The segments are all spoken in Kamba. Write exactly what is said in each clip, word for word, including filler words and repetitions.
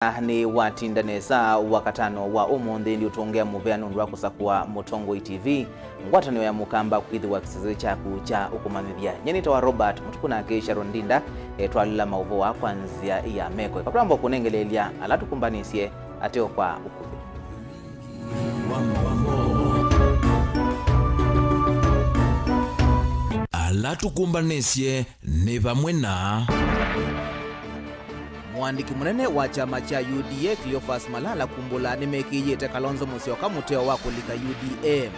Nĩ watinda nesa wakatano wa ũmũnthĩ, ndiũtũngĩa mũvea nũndũ wa kũsakũa Mũtongoi T V, ngwatanĩo ya Mũkamba kwĩthĩwa kĩsese kyaku kya ũkũmanyĩthya. Nyie nĩtawa Robert Mũtuku nake Sharon Ndinda, e, twalila maũvoo aa kwa nzĩa ya meko. Eka twamba kũnengeleelya ala tũkũmbanĩsye ateo kwa ũkuvĩ. Ala tũkũmbanĩsye nĩ vamwe na Mũandĩki mũnene wa kyama kya U D A, Cleophas Malala, kumbũla nĩmekĩĩte Kalonzo Musyoka mũteo wa kũlika U D A.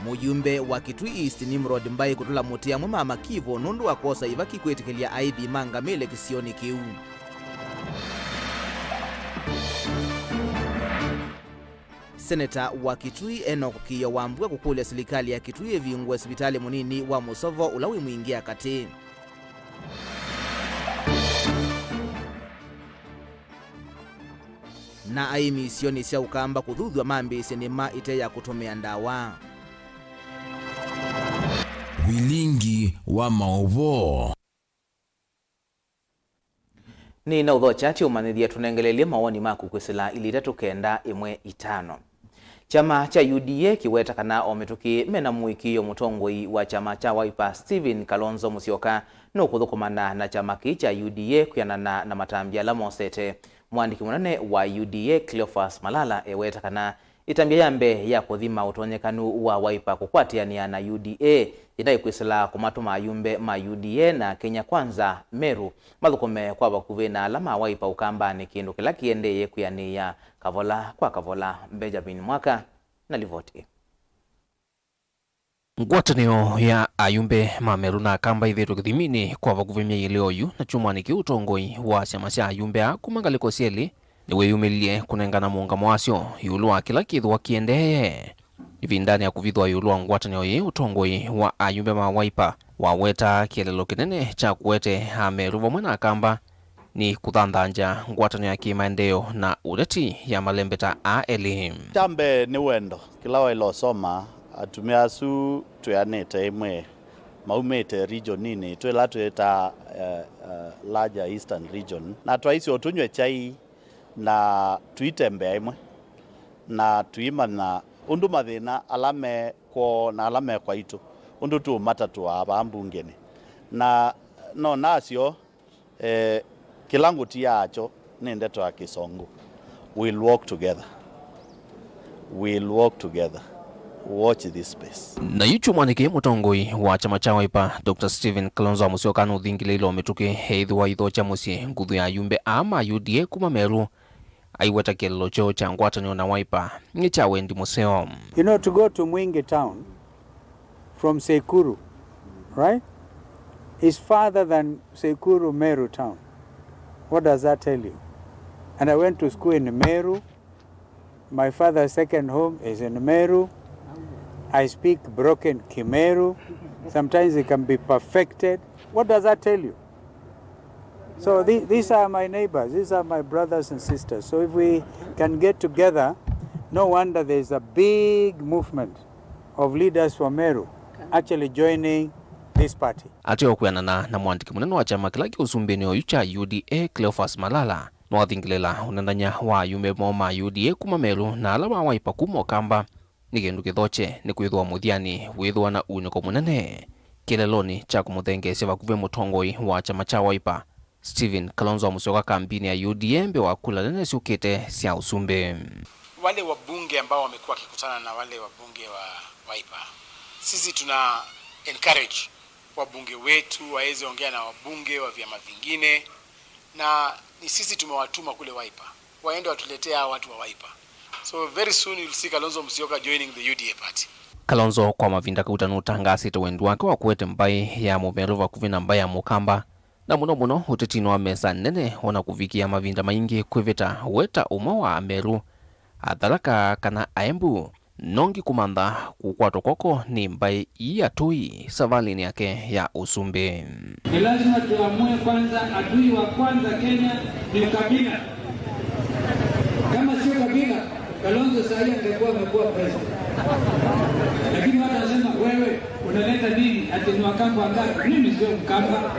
Mũyumbe wa Kitui East, Nimrod Mbai, kũtũla mũtĩ amwe ma Makivo nũndũ wa kwosa ivaki kwĩtĩkĩlya aithi ma ngamĩle kĩsionĩ kĩu. Seneta wa Kitui, Enoch Kĩĩo Wambua, kũkũlya silikalĩ ya Kitui ĩvingũe sivitalĩ mũnini wa Mũsovo ũla wĩ Mwingĩ ya katĩ. Na aĩmi isionĩ sya Ũkamba kũthuthw'a mambĩĩsye nĩma ĩte ya kũtũmĩa ndawa. Vilingi wa maũvoo. Nĩnaũthokya ti ũmanyĩthye tũnengeleelye mawoni maku kwĩsĩla ilĩ itatũ kenda ĩmwe itano. Kyama kya U D A kĩweta kana o mĩtũkĩ mena mũĩkĩĩo mũtongoi wa kyama kya Wiper Stephen Kalonzo Musyoka nũkũthũkũmana na kyama kĩĩ kya U D A kwĩanana na matambya ala mosete. Mũandĩki mũnene wa U D A Cleophas Malala eweta kana ĩtambya ya mbee ya kũthima ũtonyekanu wa Wiper kũkwatĩanĩa na U D A yĩnaĩ kwĩsĩla kũmatũma ayumbe ma U D A na Kenya Kwanza Meru mathũkũme kwa vakuvĩ na ala ma Wiper Ũkambanĩ, kĩndũ kĩla kĩendeeye kwĩanĩĩa kavola kwa kavola. Benjamin Mwaka na livoti ĩ. Ngwatanĩo ya ayumbe ma Meru na Akamba ĩthĩĩtwe kĩthiminĩ kwa vakuvĩ myei ĩlĩ oyu, na kyumwanĩ kĩu ũtongoi wa syama sya ayumbe aa kuma ngalĩko syelĩ nĩwĩyumĩlilye kũnengana mũũngamo wasyo ĩũlũ wa kĩla kĩthĩwa kĩendeeye. Ĩvindanĩ ya kũvithwa ĩũlũ wa ngwatanĩo yĩĩ, ũtongoi wa ayumbe ma Wiper waweta kĩeleelo kĩnene kya kũete Ameru vamwe na Akamba nĩ kũthanthangya ngwatanĩo ya kĩmaendeeo na ũteti ya malembeta aa elĩ. Kya mbee nĩ wendo. Kĩla waĩle ũsoma, atumĩa asu twĩanĩte ĩmwe maumĩte regioninĩ twĩla twĩtaa, eh, eh, larger Eastern Region, na twaisye o tũnyw'e kyai na tũitembea ĩmwe na tũimanya ũndũ mathĩna ala me kwoo na ala me kwaitũ, ũndũ tũũmatatũaa vaa mbungenĩ. Na no nasyo, eh, kĩla ngũtiaa kyo nĩ ndeto ya Kĩsũngũ, "We'll walk together. We'll walk together. Watch this space." Na yu kyumwanĩ kĩĩ mũtongoi wa kyama kya Wiper, Doctor Stephen Kalonzo Musyoka nũthingĩlĩile o mĩtũkĩ eĩthĩwa aithokya mũsyĩ nguthu ya ayumbe aa ma U D A kuma Meru, aiweta kĩeleelo kyoo kya ngwatanĩo na Wiper nĩ kya wendi mũseo. You know, to go to Mwingi town from Sekuru, right, is farther than Sekuru Meru town. What does that tell you? And I went to school in Meru. My father's second home is in Meru. I speak broken Kimeru. Sometimes it can be perfected. What does that tell you? So the-, these are my neighbors, these are my brothers and sisters. So if we can get together, no wonder there is a big movement of leaders from Meru actually joining this party. Ateo kwĩanana na mũandĩki mũnene wa kyama kĩla kĩ ũsumbĩnĩ oyu kya U D A, Cleophas Malala, nĩwathingĩlĩla ũnenthany'a wa ayumbe moo ma U D A kuma Meru na ala ma Wiper kuma Ũkamba nĩ kĩndũ kĩthokye, nĩkwĩthĩwa mũthyanĩ wĩthĩwa na uunĩko mũnene kĩeleelonĩ kya kũmũthengeesya vakuvĩ mũtongoi wa kyama kya Wiper, Stephen Kalonzo Musyoka, kambinĩ ya U D A mbee wa kula nene syũkĩte sya ũsumbĩ. Wale wabunge ambao wamekuwa wakikutana na wale wabunge wa Wiper, sisi tuna encourage wabunge wetu waweze ongea na wabunge wa vyama vingine, na ni sisi tumewatuma kule Wiper waende watuletee hawa watu wa Wiper. So very soon you'll see Kalonzo Musyoka joining the U D A party. Kalonzo kwa mavinda kauta nũtangaasĩte wendi wake wa kũete mbaĩ ya Mũmeru vakuvĩ na mbaĩ ya Mũkamba, na mũno mũno ũtetinĩ wa mesa nene, ona kũvikĩa mavinda maingĩ kwĩvĩta weta ũmwe wa Ameru, Atharaka kana Aembu, nongi kũmantha kũkwatwa kw'oko nĩ mbaĩ ii atũi savalĩnĩ yake ya ũsumbĩ. Ni lazima tuamue kwanza, adui wa kwanza Kenya ni ukabila. Kama sio kabila, Kalonzo saa hii angekuwa amekuwa president. Lakini watu wasema, "Wewe unaleta nini? Ati ni Wakamba wangapi?" Mimi sio Mkamba.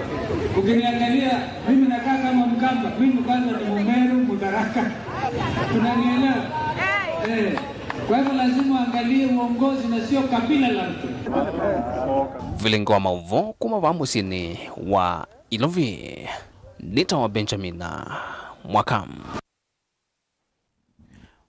Ukiniangalia, mimi nakaa kama Mkamba. Mimi kwanza ni Mmeru, Mutharaka. Tunanielewa? Eh. Kwa hivyo lazima uangalie uongozi na sio kabila la mtu. Vilingi wa maũvoo kuma vaa mũsyĩnĩ wa Ilovi. Nĩtawa Benjamin Mwaka.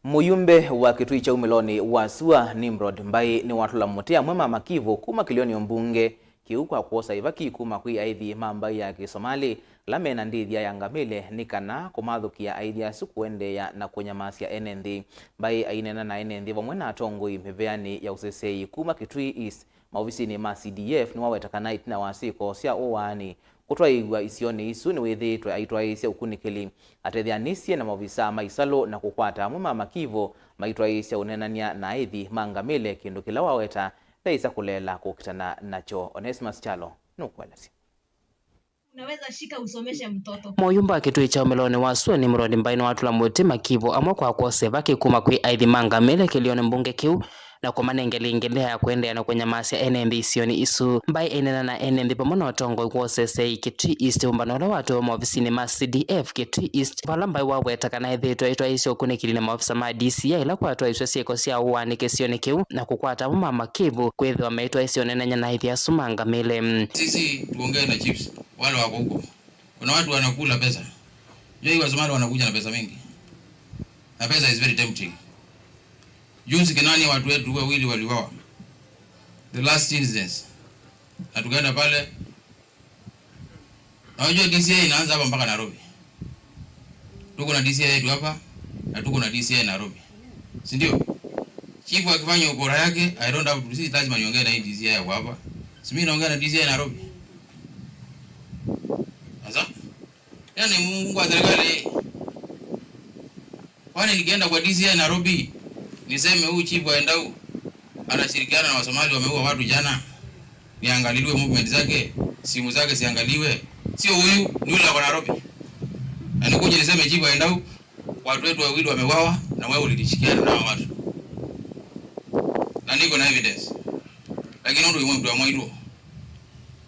Mũyumbe wa Kĩtui kya umĩlonĩ wa sua, Nimrod Mbai, nĩwatũla mũtĩ amwe ma makivũ kuma kĩlĩonĩ mbunge kĩu kwa kwosa ivaki kuma kwĩ aithi ma mbaĩ ya Kĩsomalĩ ala mena ndĩthya ya ngamĩle nĩ kana kũmathũkĩa aithi asu kũendeea na kũnyamasya ene nthĩ. Mbai aineena na ene nthĩ vamwe na atongoi mĩveanĩ ya ũseseĩ kuma Kĩtui East maovisinĩ ma C D F nĩwaweta kana ĩtina wa syĩko sya ũaani kũtwaĩĩw'a isionĩ isu nĩwĩthĩĩtwe aitwaĩĩsya ũkunĩkĩli atetheanĩsye na maovisaa ma isalũ na kũkwata amwe ma makivũ maitwaĩĩsya ũneenany'a na aithi ma ngamĩle, kĩndũ kĩla waweta ndaĩsa kũleela kũkitana nakyo. Onesimus Kyalo nũkũelesya. Unaweza shika usomeshe mtoto. Mũyumbe wa Kĩtui kya umĩlonĩ wa sua, Nimrod Mbai, nĩwatũla mũtĩ makivũ amwe kwa kwosa ivaki kuma kwĩ aithi ma ngamĩle kĩlĩonĩ mbunge kĩu na kũmanengelingĩlĩa ya kũendeea na kũnyamasya ene nthĩ isionĩ isu. Mbai aineena na ene nthĩ vamwe na ũtongoi wa ũseseĩ Kĩtui East, ũmbano ũla watwaĩwe maovisinĩ ma C D F Kĩtui East, vala Mbai waweta kana ethĩĩtwe aitwaĩĩsya ũkunĩkĩli na maovisa ma D C I ĩla kwatwaĩĩsw'e syĩko sya ũaani kĩsionĩ kĩu na kũkwata amwe ma makivũ kwĩthĩwa meitwaĩĩsya ũneenany'a na aithi asu ma ngamĩle. Sisi tuongee na chiefs wale wako huko. Kuna watu wanakula pesa. Unajua hii Wasomali wanakuja na pesa mingi. Na pesa is very tempting. Juzi Kenani watu wetu wawili waliuawa. The last incidents. Na tukaenda pale. Na unajua D C I inaanza hapa mpaka Nairobi. Tuko na D C I yetu hapa na tuko na D C I Nairobi. Si ndio? Chifu akifanya ukora yake, I don't have to, si lazima niongee na hii D C I yako hapa. Si mimi naongea na D C I Nairobi. Sasa, yani Mungu wa serikali. Kwani nikienda kwa D C I Nairobi, niseme huyu chifu wa Endau anashirikiana na Wasomali wameua watu jana? Niangaliliwe movement zake, simu zake siangaliwe. Sio huyu, ni yule ako Nairobi. Na nikuje niseme chifu wa Endau, watu wetu wawili wameuawa na wewe ulishirikiana na hao watu. Na niko na evidence. Lakini ndio mtu wa mwaitũ.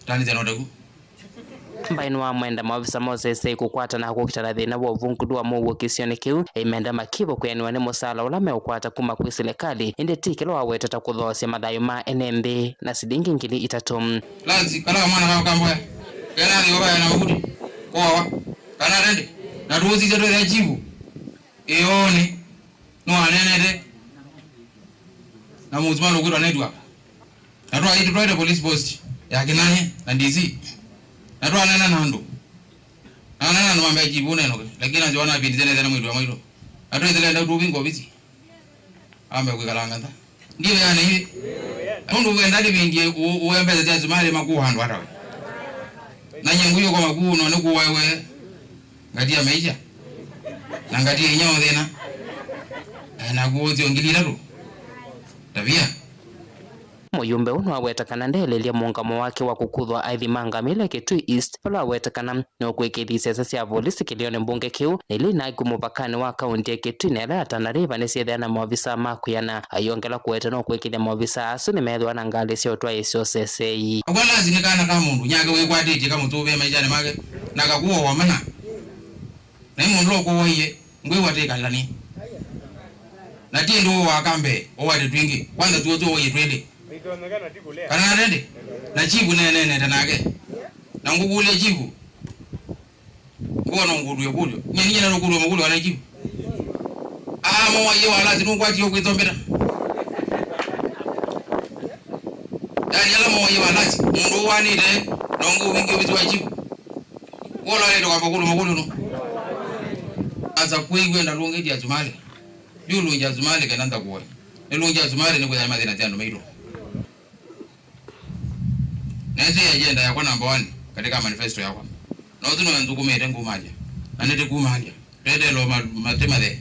Tani tena ndagu. Mbai nĩwamwenda maovisa ma ũseseĩ kũkwatana na kũkitana thĩna wa ũvungũlu wa mũuo kĩsionĩ kĩu, aimenda makivũ kwĩanĩwa nĩ mũsaala ũla meũkwata kuma kwĩ silikalĩ, ĩndĩ ti kĩla wawetete kũthoosya mathayũ ma ene nthĩ na silingi ngili itatũ. Lanzi, kala kamwana ka kamboya. Kena thĩ ũvaya na mavuti. Koawa. Kana rende. Na tuusisya twĩthĩa chifu. Ĩoonĩ. Nĩwaneenete na mũsimano ũkwĩtwa network. Na twaĩ tũtwaĩte police post ya Kĩnai na D C. Na twaneena na andũ. Na aneena na andũ mambĩa chief ũnenũke. Lakini anzĩ wana vindi tene tene mwĩtu wa mwaitũ. Na twĩthĩle ndau tũvinga ovisi. Ambe kwĩkalanga nza. Ndiyo yana hivi. Mũndũ wenda kĩvindi ũ-, ũwe mbesa sya sumarĩ makũwa andũ atawe. Na nyie ngũyũka makuu no nĩkũwaĩwe. Ngati ya maisha. Na ngati ya inya ũthĩna. Eh, na kuũthio ngili itatũ. Tabia. Mũyumbe ũũ nĩwaweta kana ndeelelya mũũngamo wake wa kũkuthwa aithi ma ngamĩle Kĩtui East, vala waweta kana nũkwĩkĩĩthya isese sya volisi kĩlĩonĩ mbunge kĩu, na ila inaĩ ku mũvakanĩ wa kaunti ya Kĩtui na ĩla ya Tana River nĩsyĩthĩaa na maovisa ma kwĩana. Ayongela kũweta nũkwĩkĩĩthya maovisa asu nĩmethĩwa na ngalĩ sya ũtwaĩĩsya ũseseĩ. Akwa lazi nĩ kana ka mũndũ, nyake wĩkwatĩtye kamũtũvĩe maishanĩ make, na kakuwa wa mana. Na ĩ mũndũ ũkũwaie, ngwĩw'a tĩkalani. Na ti ndũ wa kambe, ũwate twingĩ, kwanza tuo tuo waie twĩlĩ. Kana atende? Na chifu neeneenete nake. Na ngũkũlya chifu. Ngũona ngũtw'e kũlyo. Nye niye nalũkũlwa mũkũlyo kana chifu. Aa, mowaie wa lazi nũkwatie ũkwĩthombeta. Yaani ala mowaie wa lazi, mũndũ ũwanĩte, na ũngĩ ũvingi ũvisi wa chifu. Wola wende kwamba kũlũ makũlũ no. Asa kwĩw'e ndalũngĩtye asumali. Yu lũngya asumali kana nda kuwe. Nĩ lũngya asumali nĩ kũyaya mathĩna sya andũ maitũ. Na ĩsu ya agenda yakwa number one katika manifesto yakwa. Na ũsu nĩwe nthũkũmĩte ngũmalya. Na nĩtĩkumalya. Twetelo ma-, matĩ mathe.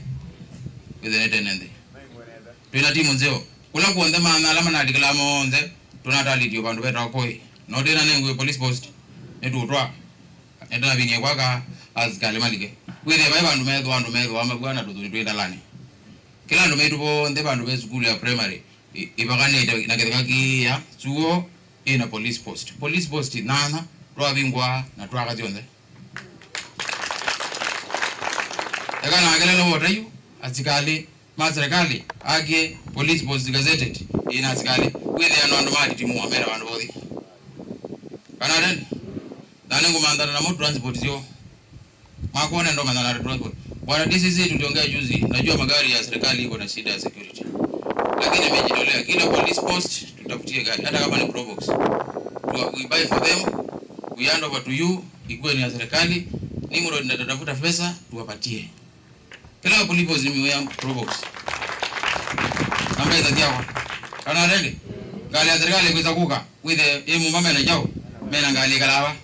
Wĩthĩe nĩtene nthĩ. Twĩna timu nzeo. Kũla kw'onthe maana ala manalikĩlaa monthe, tũnatalĩtye vandũ vetawa Koi. No twĩna nengw'e police post, nĩtũũtwaa. Nĩtũnavinie kwaka asikalĩ malike. Wĩthĩe vai vandũ methĩwa andũ methĩwa makw'a na tũthũni twĩ ndalanĩ. Kĩla andũ maitũ vonthe vandũ ve sukulu ya primary, i-, ivakanĩte na kĩtheka kĩĩa, chuo ĩna police post. Police post nyanya, twavingũa na twaka syonthe. Eka na kelelo wa ũtaiũ, asikalĩ ma serikali, akie police post gazetted, ĩna asikalĩ. Wĩthĩa no andũ matitimũa, mena vandũ vothi. Kana tena? Na nĩngũmanthana namo transport syo. Makuona ndo manthana transport. Bwana D C C, tuliongea juzi, najua magari ya serikali iko na shida ya security. Lakini nimejitolea, kila police post tutafutie gari, hata kama ni Probox. Tua-, we buy for them, we hand over to you, ikuwe ni ya serikali, Nimrod ndio atatafuta pesa, tuwapatie. Kila police post ni ya Probox. Na mbesa syao. Kana ready? Ngalĩ ya serikali kwĩsa kũka, wĩthĩe ĩ mũma mena kyaũ, mena ngalĩ ĩkalaa va.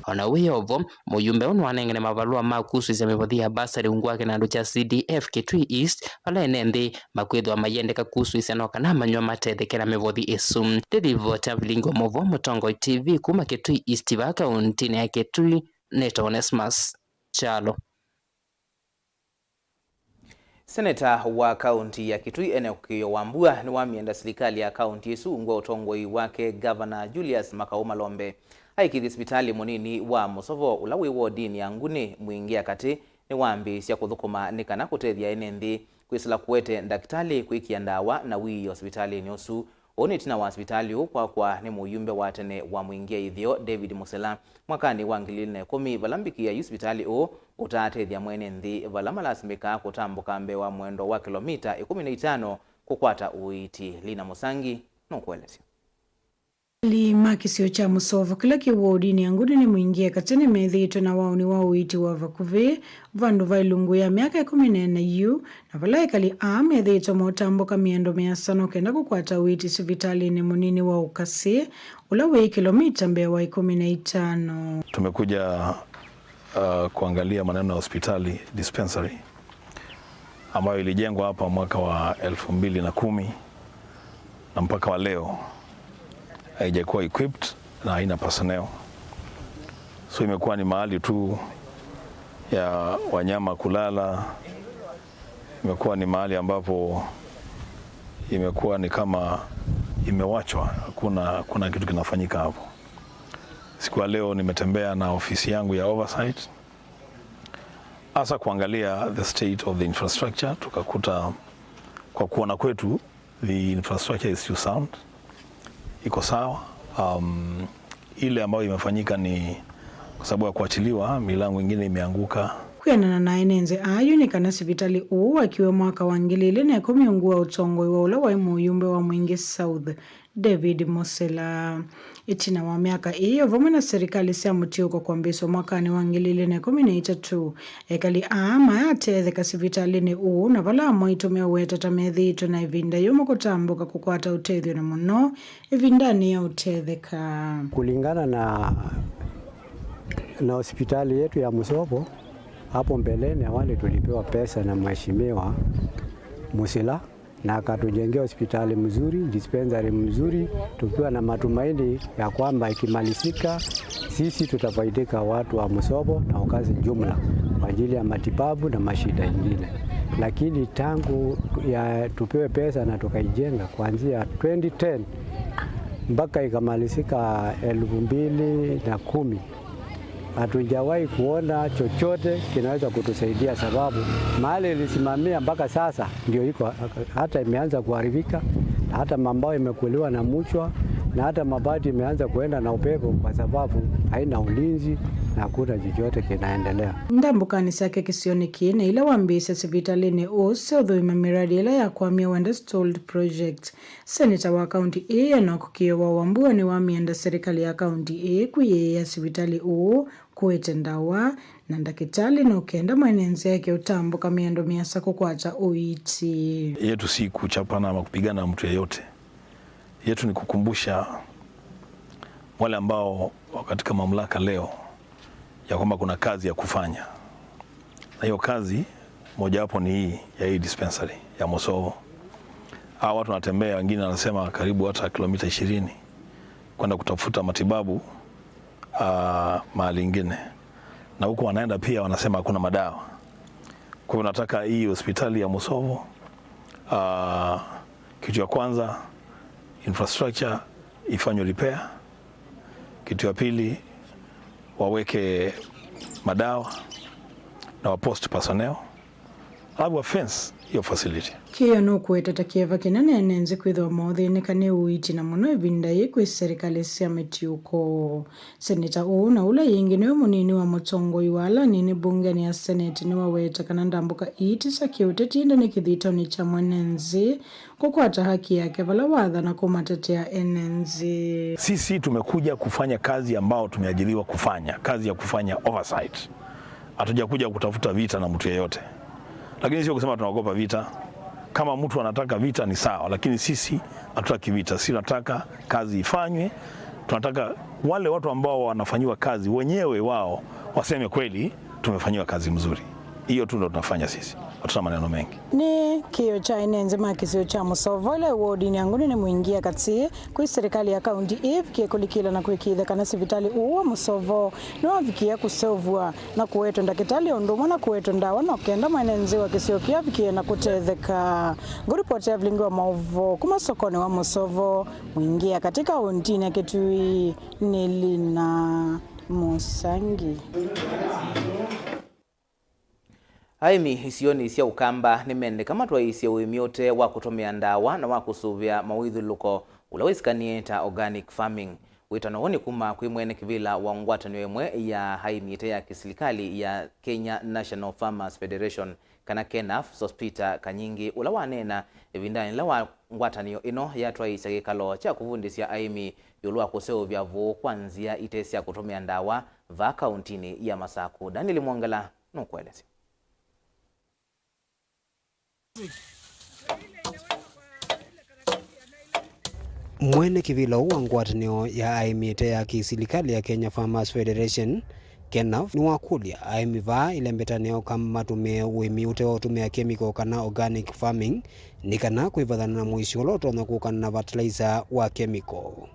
O na wĩ o vo, mũyumbe ũũ nĩwanengene mavalũa ma kusũĩsya mĩvothi ya basarĩ ungu wa kĩnandũ kya C D F Kitui East, vala ene nthĩ makwĩthĩwa mayendeka kusũĩsya no kana manywa matetheke na mĩvothi ĩsu. Ndĩlivoti ya vilingi wa maũvoo Mũtongoi T V kuma Kitui East vaa kauntinĩ ya Kitui, nĩtawa Onesmus Kyalo. Seneta wa kaunti ya Kitui Enock Kĩĩo Wambua nĩwamĩenda silikalĩ ya kaunti ĩsu ungu wa ũtongoi wake Ngavana Julius Makau Malombe aikĩthye sivitalĩ mũnini wa Mũsovo ũla wĩ wodinĩ ya Nguni Mwingĩa Katĩ nĩwambĩĩsya kũthũkũma nĩ kana kũtethya ene nthĩ kwĩsĩla kũete ndakĩtalĩ, kwĩkĩa ndawa na wiio sivitalĩnĩ ũsu. Ũũ nĩ ĩtina wa sivitalĩ ũũ kwakwa nĩ mũyumbe wa tene wa Mwingĩa Ĩtheo, David Mũsila, mwakanĩ wa ngili ilĩ na ĩkũmi, vala mbikĩa yu sivitalĩ ũũ ũtaatethya mwene nthĩ vala malasimĩkaa kũtambũka mbee wa mwendo wa kĩlomita ĩkũmi na itano kũkwata ũiiti. Lina Mũsangi nũkũelesya. Aili ma kĩsio kya Mũsovo kĩla kĩ wodinĩ ya Nguni nĩ Mwingĩa Katĩ nĩmethĩĩtwe na waũni wa ũiiti wa vakuvĩ vandũ va ilungu ya myaka ĩkũmi na ĩna yu, na vala ekali aa methĩĩtwe maũtambũka mĩendo mĩasa no kenda kũkwata ũiiti sivitalĩnĩ mũnini wa Ũkasĩ, ũla wĩ kĩlomita mbee wa ĩkũmi na itano. Tumekuja, uh, kuangalia maneno ya hospitali, dispensary, ambayo ilijengwa hapa mwaka wa elfu mbili na kumi, na mpaka wa leo haijakuwa equipped na haina personnel. So imekuwa ni mahali tu ya wanyama kulala, imekuwa ni mahali ambapo imekuwa ni kama imewachwa, hakuna, hakuna kitu kinafanyika hapo. Siku ya leo nimetembea na ofisi yangu ya oversight, hasa kuangalia the state of the infrastructure, tukakuta, kwa kuona kwetu, the infrastructure is still sound, iko sawa. Um, ile ambayo imefanyika ni kwa sababu ya kuachiliwa, milango ingine imeanguka. Kwĩanana na ene nthĩ aa yu nĩ kana sivitalĩ ũũ wakiwe mwaka wa ngili ilĩ na ĩkũmi ungu wa ũtongoi wa ũla waĩ mũyumbe wa Mwingĩ South, David Mũsila. Ĩtina wa myaka ĩĩ, o vamwe na silikalĩ sya mũtiũko kwambĩĩswa mwakanĩ wa ngili ilĩ na ĩkũmi na itatũ, ekali aa mayatetheka sivitalĩnĩ ũũ, na vala amwe aitũmĩa ũweta ta methĩĩtwe na ĩvinda yũmũ kũtambũka kũkwata ũtethyo, na mũno ĩvindanĩ ya ũtetheka. Kulingana na, na hospitali yetu ya Musovo, hapo mbeleni awali tulipewa pesa na Mheshimiwa Musila, na akatujengea hospitali mzuri, dispensary mzuri, tukiwa na matumaini ya kwamba ikimalizika, sisi tutafaidika, watu wa Musovo na wakazi jumla, kwa ajili ya matibabu na mashida ingine. Lakini tangu ya tupewe pesa na tukaijenga kuanzia twenty ten mpaka ikamalizika elfu mbili na kumi, hatujawahi kuona chochote kinaweza kutusaidia, sababu mahali ilisimamia mpaka sasa ndio iko, hata imeanza kuharibika, na hata mambao imekuliwa na mchwa, na hata mabati imeanza kuenda na upepo kwa sababu haina ulinzi na hakuna chochote kinaendelea. Ndambũkanĩ syake kĩsionĩ kĩĩ na ila wambĩĩsya sivitalĩnĩ ũũ sya ũthũima mĩradi ĩla yakwamie Wenda Stalled Project, Seneta wa kaunti ĩĩ Enock Kĩĩo wa Wambua nĩwamĩenda serikali ya kaunti ĩĩ kwĩyĩĩa sivitalĩ ũũ, kũete ndawa na ndakĩtalĩ, no kenda mwene nzĩa eke ũtambũka mĩendo mĩasa kũkwata ũiiti. Yetu si kuchapana ama kupigana na mtu yeyote. Yetu ni kukumbusha wale ambao wako katika mamlaka leo ya kwamba kuna kazi ya kufanya. Na hiyo kazi mojawapo ni hii ya hii dispensary ya Musovo. Hawa watu wanatembea, wengine wanasema karibu hata kilomita ishirini kwenda kutafuta matibabu, ah, mahali ingine. Na huko wanaenda pia wanasema hakuna madawa. Kwa hivyo nataka hii hospitali ya Musovo, ah, Kitu ya kwanza, infrastructure ifanywe repair. Kitu ya pili, waweke madawa na wapost personnel, alafu wa fence hiyo facility. Kĩyo nũkũweta ta kĩeva kĩnene ene nzĩ kwĩthĩwa maũthĩnĩka nĩ ũiiti, na mũno ĩvinda yĩĩ kwĩ serikali sya mĩtiũko. Seneta ũũ na ũla yĩngĩ nĩwe mũnini wa mũtongoi wa ala anini mbungeni ya Senate nĩwaweta kana ndambũka iiti sya kĩũteti ĩndĩ nĩ kĩthitonĩ kya mwene nzĩ kũkwata haki yake vala wathana kũmatetea ene nzĩ. Sisi tumekuja kufanya kazi ambao tumeajiriwa kufanya, kazi ya kufanya oversight. Hatujakuja kutafuta vita na mtu yeyote. Lakini sio kusema tunaogopa vita. Kama mtu anataka vita ni sawa, lakini sisi hatutaki vita. Sisi tunataka kazi ifanywe. Tunataka wale watu ambao wanafanyiwa kazi wenyewe wao waseme kweli tumefanyiwa kazi mzuri. Hiyo tu ndo tunafanya sisi. Hatuna maneno mengi. Nĩ kĩo kya ene nzĩ ma kĩsio kya Mũsovo ĩla wodinĩ ya Nguni nĩ Mwingia Katĩ kwĩ serikali ya kaunti ĩĩ ĩvikie kũlikĩla na kũĩkĩĩthya kana sivitalĩ ũũ wa Mũsovo nĩwavikie kũseũvw'a na kũwetwe ndakĩtalĩ o ũndũ ũmwe na kũwetwe ndawa no kenda mwene nzĩ wa kĩsio kĩu avikie na kũtetheka. Ngũripoti ya vilingi wa maũvoo kuma sokonĩ wa Mũsovo, Mwingia Katĩ kauntinĩ ya Kitui, nĩ Lina Mũsangi. Aĩmi isionĩ sya Ũkamba nĩmendeka matwaĩĩsye ũĩmi ũte wa kũtũmĩa ndawa na wa kũsũvĩa mawĩthyũlũlũko ũla wĩsĩkanĩe ta organic farming. Wĩtano ũũ nĩ kuma kwĩ mwene kĩvĩla wa ngwatanĩo ĩmwe ya aĩmi ĩte ya kĩsilikalĩ ya Kenya National Farmers Federation, kana KENAF, Sospita Kanyingi, ũla waneena ĩvindanĩ yĩla wa ngwatanĩo ĩno yatwaĩĩsya kĩkalo kya kũvundĩsya aĩmi ĩũlũ wa kũseũvya vũũ kwa nzĩa ite sya kũtũmĩa ndawa vaa kauntinĩ ya Masaku. Daniel Mwongela nũkũelesya. Mwene kĩvĩla ũũ wa ngwatanĩo ya aĩmi ĩte ya kĩsilikalĩ ya Kenya Farmers Federation, KENAF, nĩwakũlya aĩmi vaa ĩlembetanĩ ya Ũkamba matũmĩe ũĩmi ũte wa ũtũmĩa kemiko kana organic farming nĩ kana kwĩvathana na mũisyo ũla ũtonya kũkana na fertilizer wa kemiko.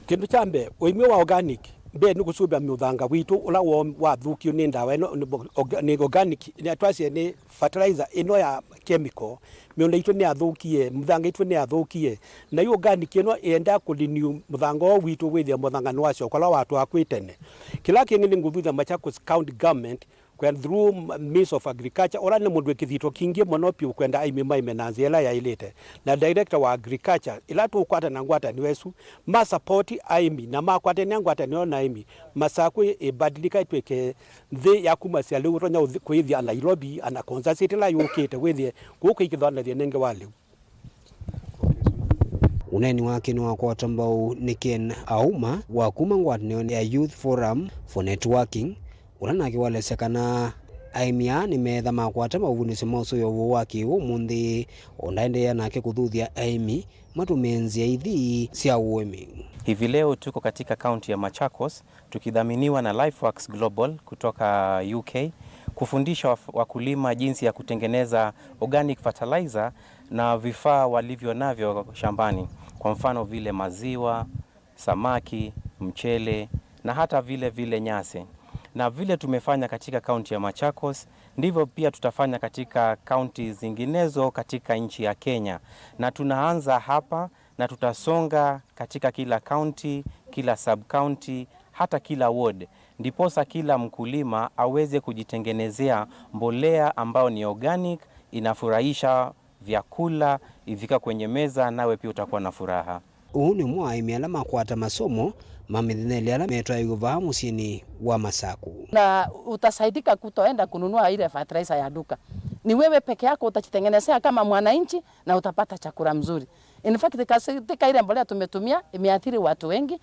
Kĩndũ kya mbee, ũĩmi wa organic, mbee nĩ kũsũvĩa mũthanga witũ ũla wo-, wathũkiwe nĩ ndawa ĩno, nĩ bo-, orga-, nĩ organic, nĩ twasye nĩ fertilizer ĩno ya chemical. Mĩũnda itũ nĩyathũkie, mĩthanga itũ nĩyathũkie. Na yu organic ĩno ĩendaa kũ-renew mũthanga ũũ witũ wĩthĩe mũthanga nĩwasyoka ũla watwaa kwĩ tene. Kĩla kĩngĩ nĩ ngũthũthya Machakos County Government, kwenda through m-, Minister of Agriculture, ũla nĩ mũndũ wĩ kĩthito kingĩ mũno vyũ kwenda aĩmi maĩme na nzĩa ĩla yaĩlĩte, na Director wa Agriculture, ĩla tũkwatana na ngwatanĩo ĩsu, ma support aĩmi, na makwatene ngwatanĩo na aĩmi, Masaku ĩbadilika ĩtw'ĩke nthĩ ya kumasya lĩu ũtonya ũthi-, kwĩthĩa Nairobi, ana condensate ĩla yũkĩte, wĩthĩe kũu kwĩ kĩthondethyo nenge wa lĩu. Ũneeni wake nĩwakwata mbau nĩ Ken Auma wa kuma ngwatanĩonĩ ya Youth Forum for Networking, ũla nake walesya kana aĩmi aa nĩmeetha makwata maũvundĩsyo ma ũsũvĩo vũũ wa kĩw'ũ ũmũnthĩ, o ndaendeea nake kũthuthya aĩmi matũmĩe nzĩa ithi sya ũĩmi. Hivi leo tuko katika kaunti ya Machakos tukidhaminiwa na Lifeworks Global kutoka U K kufundisha waf-, wakulima jinsi ya kutengeneza organic fertilizer na vifaa walivyo navyo shambani, kwa mfano vile maziwa, samaki, mchele na hata vile vile nyasi. Na vile tumefanya katika kaunti ya Machakos, ndivyo pia tutafanya katika kaunti zinginezo katika nchi ya Kenya. Na tunaanza hapa na tutasonga katika kila kaunti, kila sub-county, hata kila ward. Ndiposa kila mkulima aweze kujitengenezea mbolea ambayo ni organic, inafurahisha vyakula, ifika kwenye meza, nawe pia utakuwa na furaha. Ũũ nĩ ũmwe wa aĩmi ala makwata masomo ma mĩthenelĩ ala metwaĩw'e vaa mũsyĩnĩ wa Masaku. Na utasaidika kutoenda kununua ile fertilizer ya duka. Ni wewe peke yako utajitengenezea kama mwananchi na utapata chakula mzuri. In fact, katika ile mbolea tumetumia, imeathiri watu wengi.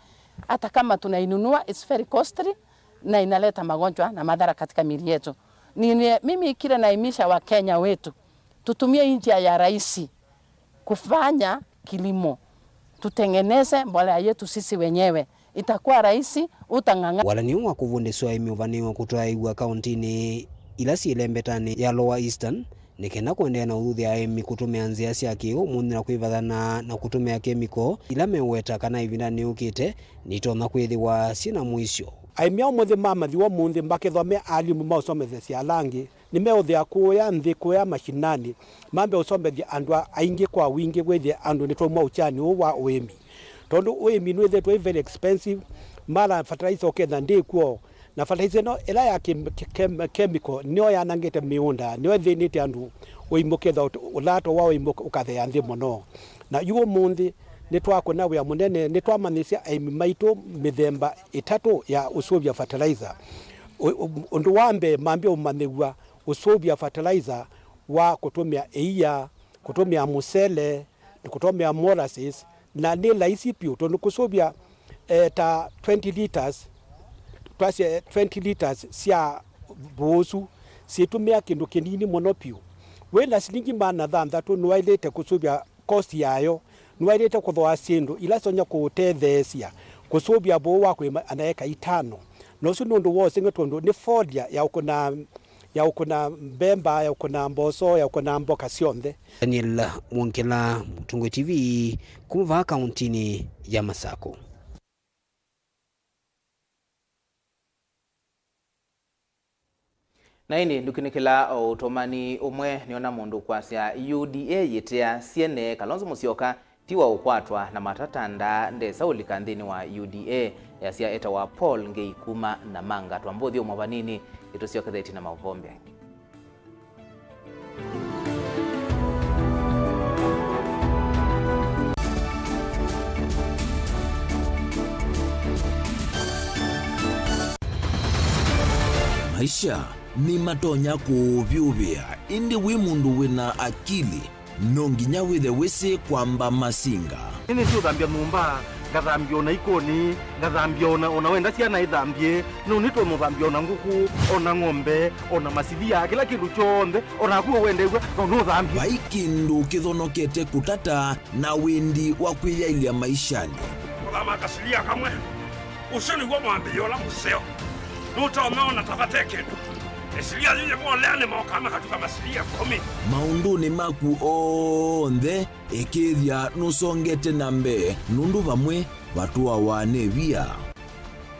Hata kama tunainunua, it's very costly na inaleta magonjwa na madhara katika miili yetu. Ni, ni, mimi kile naimisha wa Kenya wetu, tutumie hii njia ya rahisi kufanya kilimo. Tutengeneze mbolea yetu sisi wenyewe. Itakuwa rahisi, utang'ang'a. Walany'o wa kũvundĩsya aĩmi ũvanĩĩwe kũtwaĩw'a kauntinĩ ila syĩ ĩlembetanĩ ya Lower Eastern, nĩ kenda kũendeea na ũthuthya aĩmi kũtũmĩa nzĩa sya kĩũmũnthĩ na kwĩvathana na kũtũmĩa kemiko ila meweta kana ĩvindanĩ yũkĩte nitonya kwĩthĩwa syĩ na mũisyo. Aĩmi a ũmũnthĩ mamathiwa ũmũnthĩ makethwa me alimũ ma ũsomethesya ala angĩ, nĩmeũthĩa kũya nthĩ, kũya mashinani, mambe ũsombethya andũ a-, aingĩ kwa wingĩ, wĩthĩe andũ nĩtwauma ũkyanĩ ũũ wa ũĩmi. Tondũ ũĩmi nĩwĩthĩĩtwe wĩ very expensive, mara fertilizer ũketha ndĩkw'o, na fertilizer ĩno ĩla ya kem-, ke-, kem-, chemical nĩyo yanangĩte mĩũnda, nĩyo ĩthĩnĩte andũ, ũĩmi ũketha ũt-, ũlato wa ũĩmi ũk-, ũkathea nthĩ mũno. Na yu ũmũnthĩ, nĩtwakũna wĩa mũnene, nĩtwamanyĩsya aĩmi maitũ mĩthemba ĩtatũ ya ũsũvya fertilizer. Ũ-, ũ-, ũndũ wa mbee, mambie ũmanyĩw'a ũsũvya fertilizer wa kũtũmĩa ĩia, kũtũmĩa mũsele, kũtũmĩa molasses, na nĩ laisi piũ, tondũ kũsũvya, eh, ta twenty liters, twasye twenty liters sya vũũsu, syĩtũmĩa kĩndũ kĩnini mũno piũ. Wĩ na silingi maana thanthatũ, nĩwaĩlĩte kũsũvya cost yayo, nĩwaĩlĩte kũthooa syĩndũ ila itonya kũũtetheesya kũsũvya vũũ wa kũĩma ana eka itano. Na ũsu nĩ ũndũ wa ũseng'e, tondũ nĩ failure ya ũkũna, ya ũkũna mbemba, ya ũkũna mboso, ya ũkũna mboka syonthe. Daniel Mwongela, Mũtongoi T V, kuma vaa kauntinĩ ya Masakũ. Na ĩndĩ ndũkinikĩla o ũtũmani ũmwe, nĩona mũndũ kwasya U D A yĩtĩa syene, Kalonzo Musyoka ti wa ũkwatwa na matata, nda ndesa ũlika nthĩnĩ wa U D A, yasya etawa Paul Ngei kuma Namanga. Twambũthye ũmwe vanini, ĩtũsyokethetye na maũvoo mbeange. Maisha nĩmatonya kũũvyũvĩa, ĩndĩ wĩ mũndũ wĩna akili, no nginya wĩthe wĩsĩ kwamba masinga. Nĩnĩsĩ ũthambya nyũmba, ngathambya ona ikoni, ngathambya ona, ona wenda syana ithambye, no nĩtũmũthambya ona ngũkũ, ona ng'ombe, ona masilia, kĩla kĩndũ kyonthe, ona naku ũwendeew'a, no nũthambye. Vai kĩndũ kĩthonokete kũtata na wendi wa kwĩyaĩlya maishanĩ. Kũthama kasilia kamwe, ũsu nĩw'o mwambĩĩo ũla mũseo. Nũtonya ona ta vate kĩndũ. Ĩsilia yĩyĩ molea nĩmokaa makatuka masilia ĩkũmi. Maũndũnĩ maku onthe, ĩkĩĩthya nũsongete na mbee, nũndũ vamwe vatũawa nĩ via.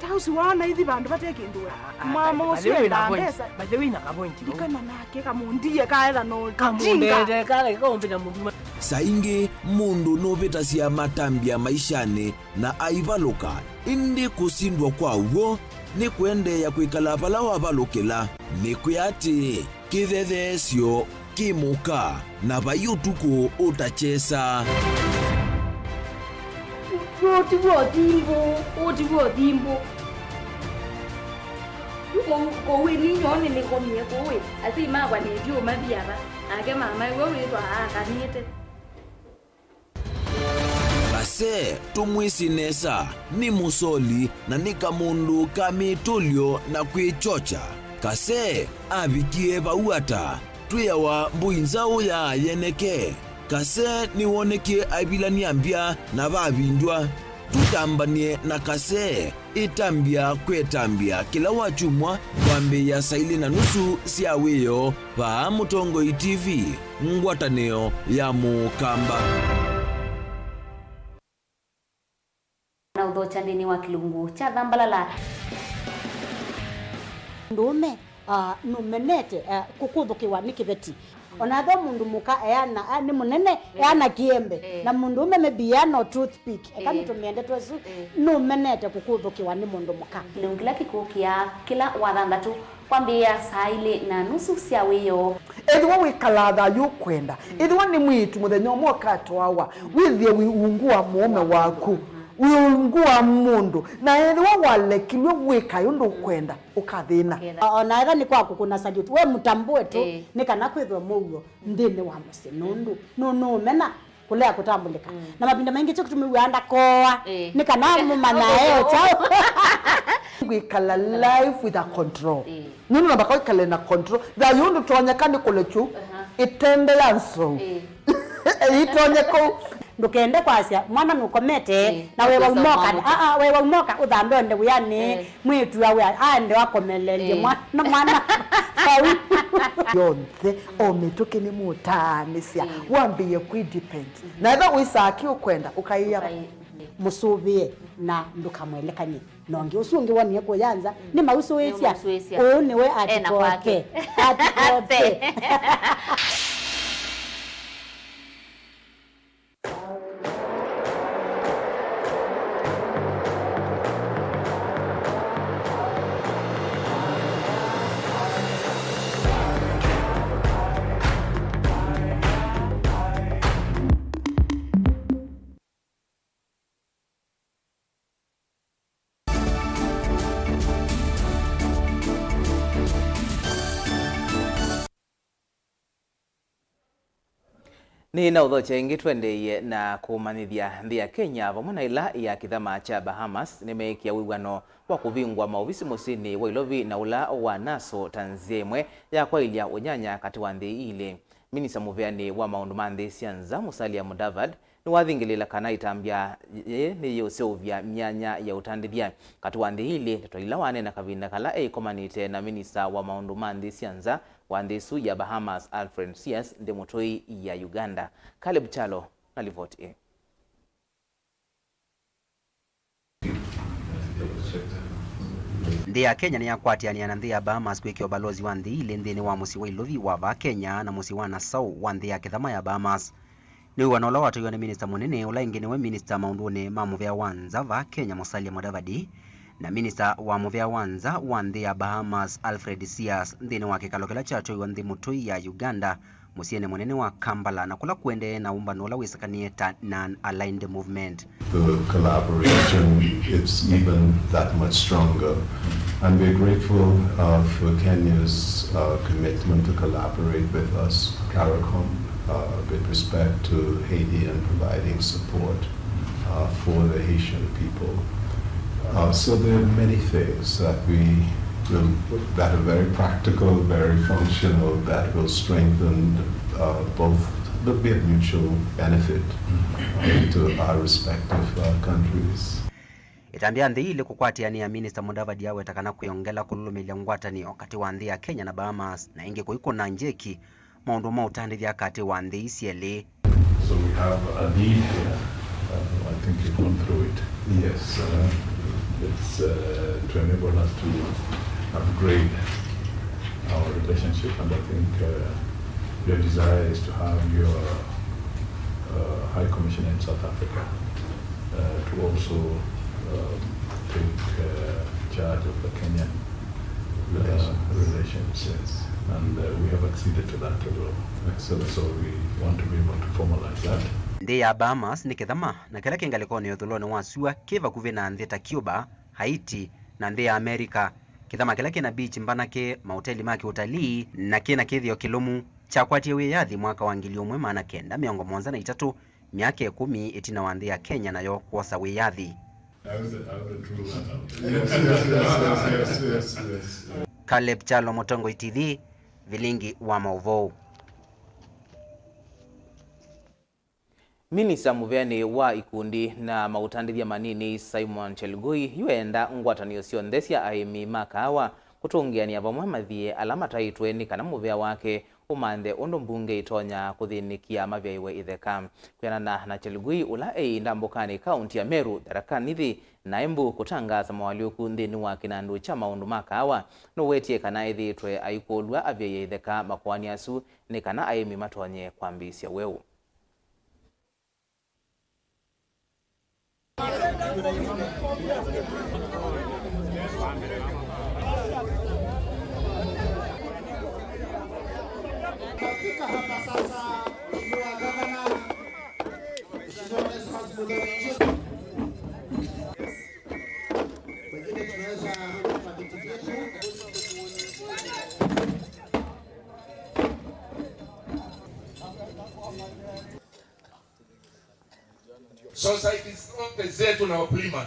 Ta ũsu waona ithi vandũ vate kĩndũ we. Ah, ah, mama by the ũsu way, endaa wĩna point. Mbesa. By the way, wĩna ka point vau. Ndikana nake kamũndie kaetha no kamũndete, kala kaũmbĩta mũndũ. Saa ingĩ mũndũ nũvĩtasya matambya maishanĩ na aivalũka, ĩndĩ kũsindwa kwa w'o nĩ kũendeea kwĩkala vala wavalũkĩla. Nĩkwĩa atĩĩ, kĩthetheesyo kĩ mũka, na vai ũtukũ ũtakyesa. Ũũ ti w'o thimbũ, ũũ ti w'o thimbũ. Yu kũu, kũu ĩ ninyoo nĩnĩkomie kũu ĩ, asyai makwa nĩthyũũma viava, nake mama ĩw'o wĩthwa aakanĩte. Kase, tũmwĩsĩ nesa, nĩ mũsoli na nĩ kamũndũ ka mĩtũlyo na kwĩkyokya. Kase avikie vau ata? Twĩawa mbũi nzaũ ya yeneke. Kase nĩwonekie aivilany'a mbya na vavindw'a. Tũtambany'e na Kase. Ĩtambya kwetambya kĩla wakyumwa kwambĩĩa saa ilĩ na nusu sya wĩoo vaa Mũtongoi T V, ngwatanĩo ya Mũkamba. Na ũthokya nthĩnĩ wa kĩlungu kya Thambalala. Mũndũũme, ah, nũmenete, ah, kũkũthũkĩwa nĩ kĩveti. Ona ethĩwa mũndũ mũka eana, a, nĩ mũnene, ĩĩ, eana kĩembe, ĩĩ, na mũndũũme maybe eana o toothpick, eka, ĩĩ, nĩtũmĩe ndeto ĩsu, ĩĩ, nũmenete kũkũthũkĩwa nĩ mũndũ mũka. Kĩlungu kĩla kĩkũkĩa kĩla wa thanthatũ kwambĩĩa saa ilĩ na nusu sya wĩoo. Ethĩwa wĩkalaa thayũ ũkwenda, mm, ethĩwa nĩ mwĩĩtu mũthenya ũmwe ũkatwawa, mm, wĩthĩe wĩ ungu wa mũũme waku, mm, wĩ ungu wa mũndũ, na ethĩwa walekilw'e wĩkae ũndũ ũkwenda, ũkathĩna. Ũkethĩa. O-, ona ethĩwa nĩ kwa kũkũna salute, we mũtambũe tu, ĩĩ, nĩ kana kwĩthwe mũuo nthĩnĩ wa mũsyĩ, nũndũ nũ-, nũũmena kũlea kũtambũlĩka. Mm. Na mavinda maingĩ kyo kĩtumi wĩaa ndakoa, ĩĩ, nĩ kana mũmanya e o kyaũ. Kwĩkala life with a control. Ĩĩ. Nũndũ namba kwĩkale na control. Thayũ ndũtonyeka nĩ kũlekyu, aha, ĩtende ya nzou. Ĩĩ. Ĩtonye kũu. Ndũkende kwasya, mwana nũkomete, ĩĩ, na wewa ũmũka, aa, wewa ũmũka, ũthambe ũende wĩanĩ, ĩĩ, mwĩĩtu awe aende akomelelye, ĩĩ, mwana, mwana vau. Yonthe, o mĩtũkĩ nĩ mũtaanĩsya, ĩĩ, wambĩĩe kwĩ depend. Mhm. Na ethĩwa wĩsaa kĩ ũkwenda, ũkaĩa. Ũkaĩ-, mhm, mũsũvĩe na ndũkamwelekany'e. Na ũngĩ ũsu ũngĩ wonie kũya nza, nĩmausũĩsya. Nĩmausũĩsya. Ũũ nĩwe. Ena kwake. Atikoke. Atikoke. Nĩ na ũthokya ĩngĩ tũendeeie na kũmanyĩthya. Nthĩ ya Kenya vamwe na ĩla ya kĩthama kya Bahamas nĩmeekĩa wĩw'ano wa kũvingũa maovisi mũsyĩnĩ wa Ilovi na ũla wa Naso ta nzĩa ĩmwe ya kwaĩlya ũnyanya katĩ wa nthĩ ii ilĩ. Minista mũveanĩ wa maũndũ ma nthĩ sya nza, Musalia Mudavadi, nĩwathingĩlĩĩla kana ĩtambya yĩĩ nĩyĩũseũvya myanya ya ũtandĩthya katĩ wa nthĩ ii ilĩ, ndeto ila waneena kavinda kala eĩkomanĩte na minista wa maũndũ ma nthĩ sya nza wa nthĩ ĩsu ya Bahamas, Alfred Sias, nthĩ mũtũi ya Uganda. Caleb Kyalo na livoti ĩĩ. Nthĩ ya Kenya nĩyakwatĩanĩa na nthĩ ya Bahamas kwĩkĩa ũvalosi wa nthĩ ilĩ nthĩnĩ wa mũsyĩ wa Ilovi wa vaa Kenya na mũsyĩ wa Nassau wa nthĩ ya kĩthama ya Bahamas. Nĩ wĩw'ano ũla watwaiwe nĩ minista mũnene, ũla ĩngĩ nĩwe minista maũndũnĩ ma mũvea wa nza vaa Kenya, Musalia Mudavadi, na minista wa mũvea wa nza wa nthĩ ya Bahamas, Alfred Sias, nthĩnĩ wa kĩkalo kĩla kyatwaiwe nthĩ mũtũi ya Uganda, mũsyĩnĩ mũnene wa Kampala, na kũla kũendee na ũmbano ũla wĩsakanie ta Non-Aligned Movement. The collaboration, it's even that much stronger. And we're grateful, uh, for Kenya's, uh, commitment to collaborate with us, CARICOM, uh, with respect to Haiti and providing support, uh, for the Haitian people. Uh, so there are many things that we will, that are very practical, very functional, that will strengthen, uh, both, will be a mutual benefit, uh, to our respective, uh, countries. Ĩtambya ya nthĩ ilĩ kũkwatĩanĩa, Minista Mudavadi aweta kana kwĩongela kũlũlũmĩlya ngwatanĩo katĩ wa nthĩ ya Kenya na Bahamas, na ĩngĩ kũikũna njeki maũndũ ma ũtandĩthya katĩ wa nthĩ ii syelĩ. So we have a deal here. Uh, I think you've gone through it. Yes. Uh, it's, uh, to enable us to upgrade our relationship, and I think, uh, your desire is to have your, uh, High Commissioner in South Africa, uh, to also, um, take, uh, charge of the Kenyan, uh, relations. Relations. Yes. And, uh, we have acceded to that as well. Excellent. So we want to be able to formalize that. Nthĩ ya Bahamas nĩ kĩthama, na kĩla kĩ ngalĩkonĩ ya ũthũlonĩ wa syũa kĩ vakuvĩ na nthĩ ta Cuba, Haiti, na nthĩ ya Amerika. Kĩthama kĩla kĩ na beach mbanake, maũteli ma kĩũtalii, na kĩ na kĩthĩo kĩlũmu, kyakwatie wĩyathi mwaka wa ngili ũmwe maana kenda mĩongo mũonza na itatũ, myaka ĩkũmi ĩtina wa nthĩ ya Kenya nayo kwosa wĩyathi. Caleb Kyalo, Mũtongoi T V, Vilingi wa Maũvoo. Minista mũveanĩ wa ikundi na maũtandĩthya manini, Simon Chelugui, yu eenda ngwatanĩo syonthe sya aĩmi ma kaawa kũtũngĩanĩa vamwe mathiĩ ala mataĩtwe nĩ kana mũvea wake ũmanthe ũndũ mbunge ĩtonya kũthĩnĩkĩa mavyaĩwe itheka. Kwĩanana na Chelugui, ũla eĩ ndambũkanĩ kaũnti ya Meru, Tharaka Nithi, na Embu kũtangaasa moalyũku nthĩnĩ wa kĩnandũ kya maũndũ ma kaawa, nũwetie kana ethĩĩtwe aikũlw'a avyaĩe itheka makoani asu nĩ kana aĩmi matonye kwambĩĩsya weũ. Tunafika hapa sasa, Mheshimiwa Gavana, Mheshimiwa Onesmus Muthoni. Wengine tunaweza kuweka viti vyetu. Societies zote zetu na wakulima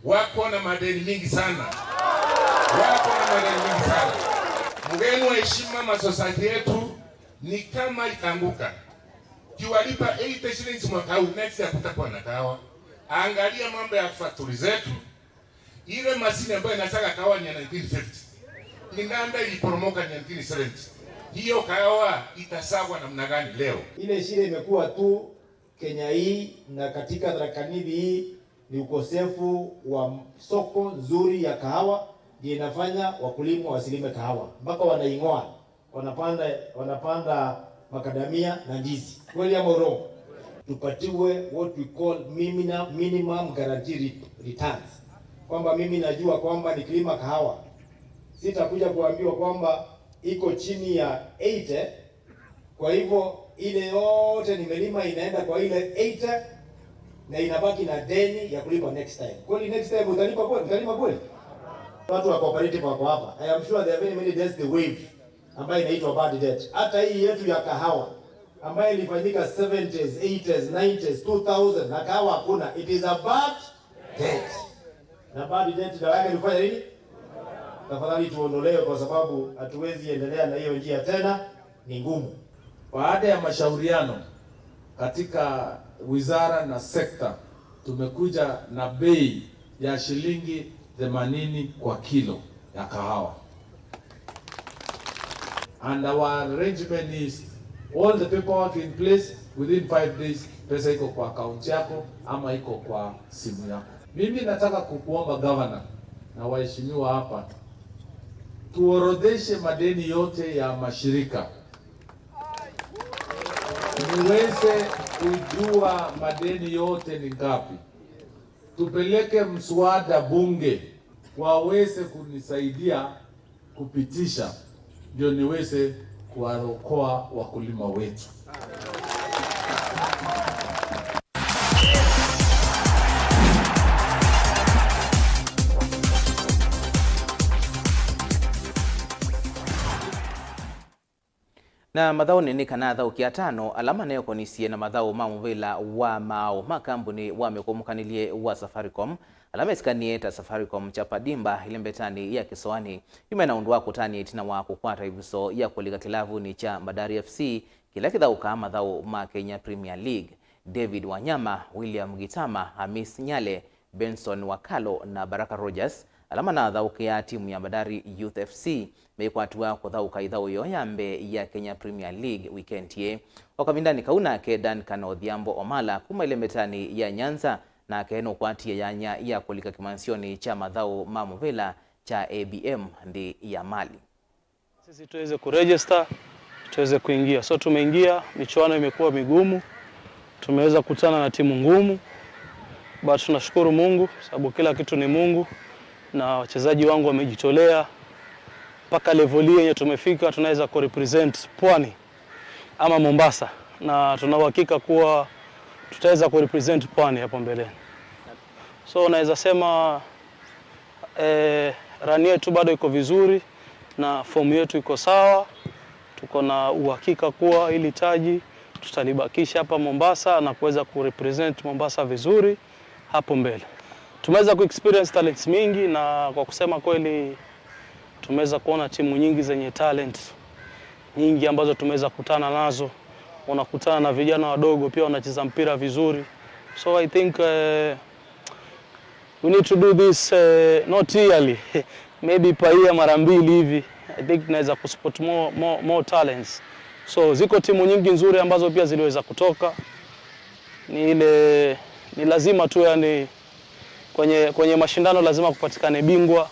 wako na madeni mingi sana, wako na madeni mingi sana. Mgeni wa heshima, masociety yetu ni kama itaanguka. Kiwalipa eighty shillings mwaka huu, next year kutakuwa na kahawa. Angalia mambo ya factory zetu. Ile mashine ambayo inasaga kahawa ni ya nineteen fifty. Ng'anda iliporomoka nineteen seventy. Hiyo kahawa itasagwa namna gani leo? Ile shida imekuwa tu Kenya hii na katika Tharaka Nithi hii, Ni ukosefu wa soko nzuri ya kahawa ndio inafanya wakulima wasilime kahawa, mpaka wanaing'oa, wanapanda, wanapanda makadamia na ndizi. Kweli ama urongo? Tupatiwe what we call minimum, minimum guarantee re-, returns, kwamba mimi najua kwamba nikilima kahawa sitakuja kuambiwa kwamba iko chini ya eighty, kwa hivyo ile yote nimelima inaenda kwa ile eighty na inabaki na deni ya kulipa next time. Kweli next time utalipa kweli? Utalima kweli? Watu wa cooperative wako hapa. I am sure there are many, many debts they waive, ambayo inaitwa bad debt. Hata hii yetu ya kahawa ambayo ilifanyika seventies, eighties, nineties, two thousand, na kahawa hakuna, it is a bad debt. Na bad debt dawa yake ni kufanya nini? Tafadhali tuondolewe, kwa sababu hatuwezi endelea na hiyo njia tena, ni ngumu. Baada ya mashauriano katika wizara na sekta, tumekuja na bei ya shilingi themanini kwa kilo ya kahawa. And our arrangement is all the paperwork in place, within five days pesa iko kwa account yako ama iko kwa simu yako. Mimi nataka kukuomba governor na waheshimiwa hapa, tuorodheshe madeni yote ya mashirika, niweze kujua madeni yote ni ngapi, tupeleke mswada bunge waweze kunisaidia kupitisha, ndio niweze kuwaokoa wakulima wetu. Na mathaũnĩ nĩ kana athaũki atano ala maneekonisye na mathaũ ma mũvĩla wa maaũ ma kambuni wa mĩkũmũkanĩlye wa Safaricom, ala mesikanie ta Safaricom Chapa Dimba ĩlembetanĩ ya Kĩsoani, yu mena ũndũ wa kũtanĩa ĩtina wa kũkwata ĩvuso ya kũlika kĩlavunĩ kya Bandari F C kĩla kĩthaũkaa mathaũ ma Kenya Premier League. David Wanyama, William Gitama, Hamis Nyale, Benson Wakalo na Baraka Rogers, ala manathaũkĩa timu ya Bandari Youth F C, mekwatiwa kũthaũka ĩthaũ yoo ya mbee ya Kenya Premier League weekend ĩĩ. O kavindanĩ kau nake Duncan Odhiambo Omala kuma ĩlembetanĩ ya Nyanza, nake nũkwatie yanya ya kũlika kĩmansyonĩ kya mathaũ ma mũvĩla kya A B M nthĩ ya Mali. Sisi tuweze kuregister, tuweze kuingia. So tumeingia, michuano imekuwa migumu, tumeweza kukutana na timu ngumu, but tunashukuru Mungu sababu kila kitu ni Mungu, na wachezaji wangu wamejitolea mpaka level hii yenye tumefika, tunaweza kurepresent pwani ama Mombasa, na tuna uhakika kuwa tutaweza kurepresent pwani hapo mbeleni. So naweza sema eh, run yetu bado iko vizuri na form yetu iko sawa. Tuko na uhakika kuwa hili taji tutalibakisha hapa Mombasa na kuweza kurepresent Mombasa vizuri hapo mbele. Tumeweza kuexperience talents mingi, na kwa kusema kweli tumeweza kuona timu nyingi zenye talent nyingi ambazo tumeweza kukutana nazo. Unakutana na vijana wadogo pia wanacheza mpira vizuri, so I think eh, we need to do this eh, not yearly, maybe per year mara mbili hivi. I think tunaweza kuspot more, more, more talents. So ziko timu nyingi nzuri ambazo pia ziliweza kutoka. Ni ile, ni lazima tu, yani, kwenye, kwenye mashindano lazima kupatikane bingwa.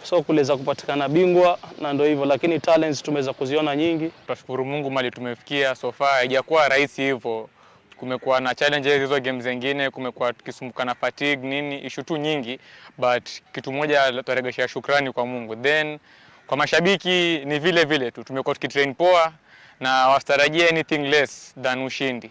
So kuliweza kupatikana bingwa na ndo hivyo, lakini talents tumeweza kuziona nyingi. Tunashukuru Mungu mali tumefikia so far, haijakuwa rahisi hivyo. Kumekuwa na challenges hizo games zingine, kumekuwa tukisumbuka na fatigue nini, issue tu nyingi, but kitu moja twaregeshea shukrani kwa Mungu. Then kwa mashabiki ni vile vile tu, tumekuwa tukitrain poa na wasitarajia anything less than ushindi.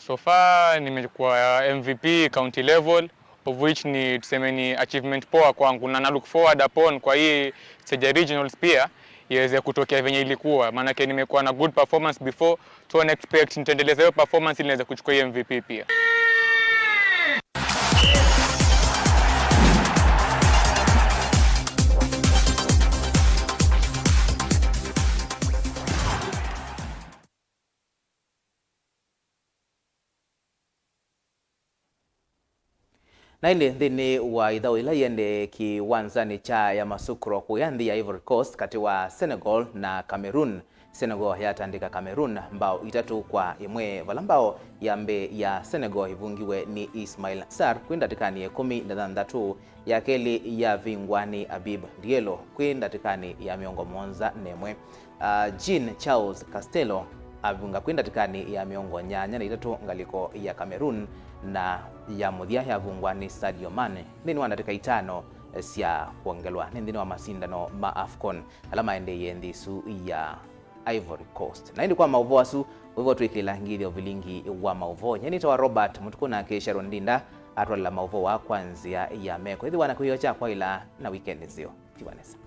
So far nimekuwa M V P county level, of which ni, tuseme, ni achievement poa kwangu, na na look forward upon kwa hii stage ya regionals pia iweze kutokea venye ilikuwa, maanake nimekuwa na good performance before, so na expect nitaendeleza hiyo performance ili niweze kuchukua hiyo M V P pia. Na ĩndĩ nthĩnĩ wa ĩthaũ ĩla ĩendee kĩwanzanĩ kya Yamoussoukro kũya nthĩ ya Ivory Coast katĩ wa Senegal na Cameroon, Senegal yatandĩka Cameroon mbao itatũ kwa ĩmwe, vala mbao ya mbee ya Senegal ĩvungiwe nĩ Ismail Sarr kwĩ ndatĩkanĩ ya ĩkũmi na thanthatũ, ya kelĩ yavingwa nĩ Habib Diallo kwĩ ndatĩkanĩ ya mĩongo mũonza na ĩmwe. Ah, Jean Charles Casteljó avunga kwĩ ndatĩkanĩ ya mĩongo nyanya na itatũ ngalĩko ya Cameroon, na ya mũthya yavungwa nĩ Sadio Mane nthĩnĩ wa ndatĩka itano sya kwongelwa nĩ nthĩnĩ wa masindano ma AFCON ala maendeeie nthĩ ĩsu ya Ivory Coast. Na ĩndĩ kwa maũvoo asu, ũivo twĩkĩla ngĩthya ũvilingi wa maũvoo. Nyie nĩtawa Robert Mũtukũ, nake Sharon Ndinda atwalela maũvoo aa kwa nzĩa ya meko. Ĩthĩwa na kĩw'ũ kya kwaĩla na wikendi nzeo. Tiwa nesa.